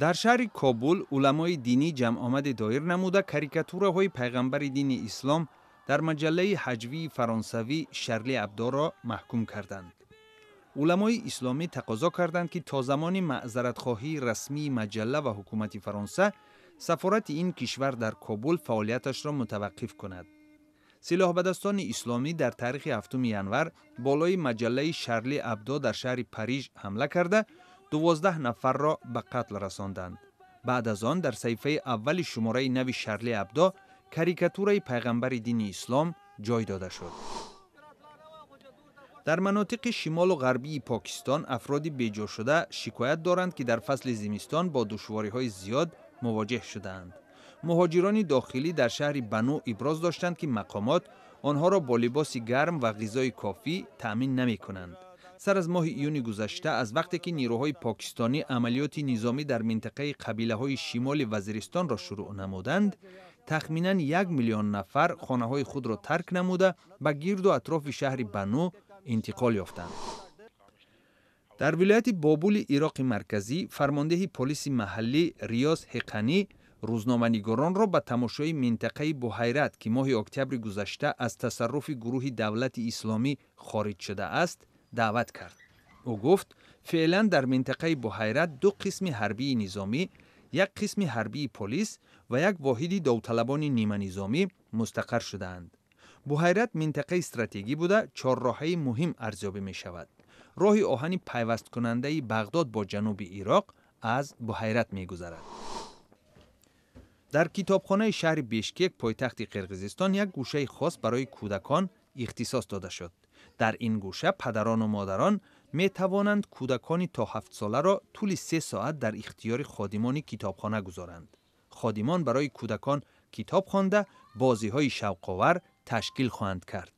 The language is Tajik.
Дар шаҳри Кобул уламои динӣ ҷамъомаде доир намуда, карикатураҳои пайғамбари дини ислом дар маҷаллаи ҳаҷвии фаронсавӣ Шарли Абдоро маҳкум карданд. Уламои исломӣ тақозо карданд, ки то замони маъзаратхоҳии расмии маҷалла ва ҳукумати Фаронса сафорати ин кишвар дар Кобул фаъолияташро мутаваққиф кунад. Силоҳбадастони исломӣ дар таърихи 7 январ болои маҷаллаи Шарли Абдо дар шаҳри Париж ҳамла карда, 12 нафарро ба қатл расонданд. Баъд аз он дар саҳифаи аввали шумораи нави Шарли Абдо карикатураи пайғамбари дини ислом ҷой дода шуд. Дар манотиқи шимолу ғарбии Покистон афроди беҷошуда шикоят доранд, ки дар фасли зимистон бо душвориҳои зиёд мувоҷеҳ шудаанд. Муҳоҷирони дохилӣ дар шаҳри Бану иброз доштанд, ки мақомот онҳоро бо либоси гарм ва ғизои кофӣ таъмин намекунанд. Сар аз моҳи июни гузашта, аз вақте ки нирӯҳои покистонӣ амалиёти низомӣ дар минтақаи қабилаҳои шимоли Вазиристонро шурӯъ намуданд, тахминан 1 миллион нафар хонаҳои худро тарк намуда, ба гирду атрофи шаҳри Бану интиқол ёфтанд. Дар вилояти Бобули Ироқи Марказӣ фармондеҳи полиси маҳаллӣ Риёз Ҳеқанӣ рӯзноманигоронро ба тамошои минтақаи Буҳайрат, ки моҳи октябри гузашта аз тасарруфи гурӯҳи Давлати Исломӣ хориҷ шудааст, даъват кард. Ӯ гуфт, феълан дар минтақаи Буҳайрат ду қисми ҳарбии низомӣ, як қисми ҳарбии полис ва як воҳиди довталабони ниманизомӣ мустақар шудаанд. Буҳайрат минтақаи стратегӣ буда, чорроҳаи муҳим арзёбӣ мешавад. Роҳи оҳани пайвасткунандаи Бағдод бо ҷануби Ироқ аз Буҳайрат мегузарад. Дар китобхонаи шаҳри Бишкек, пойтахти Қирғизистон, як гӯшаи хос барои кӯдакон ихтисос дода шуд. Дар ин гӯша падарону модарон метавонанд кӯдакони то 7-соларо тӯли 3 соат дар ихтиёри ходимони китобхона гузоранд. Ходимон барои кӯдакон китоб хонда, бозиҳои шавқовар ташкил хоҳанд кард.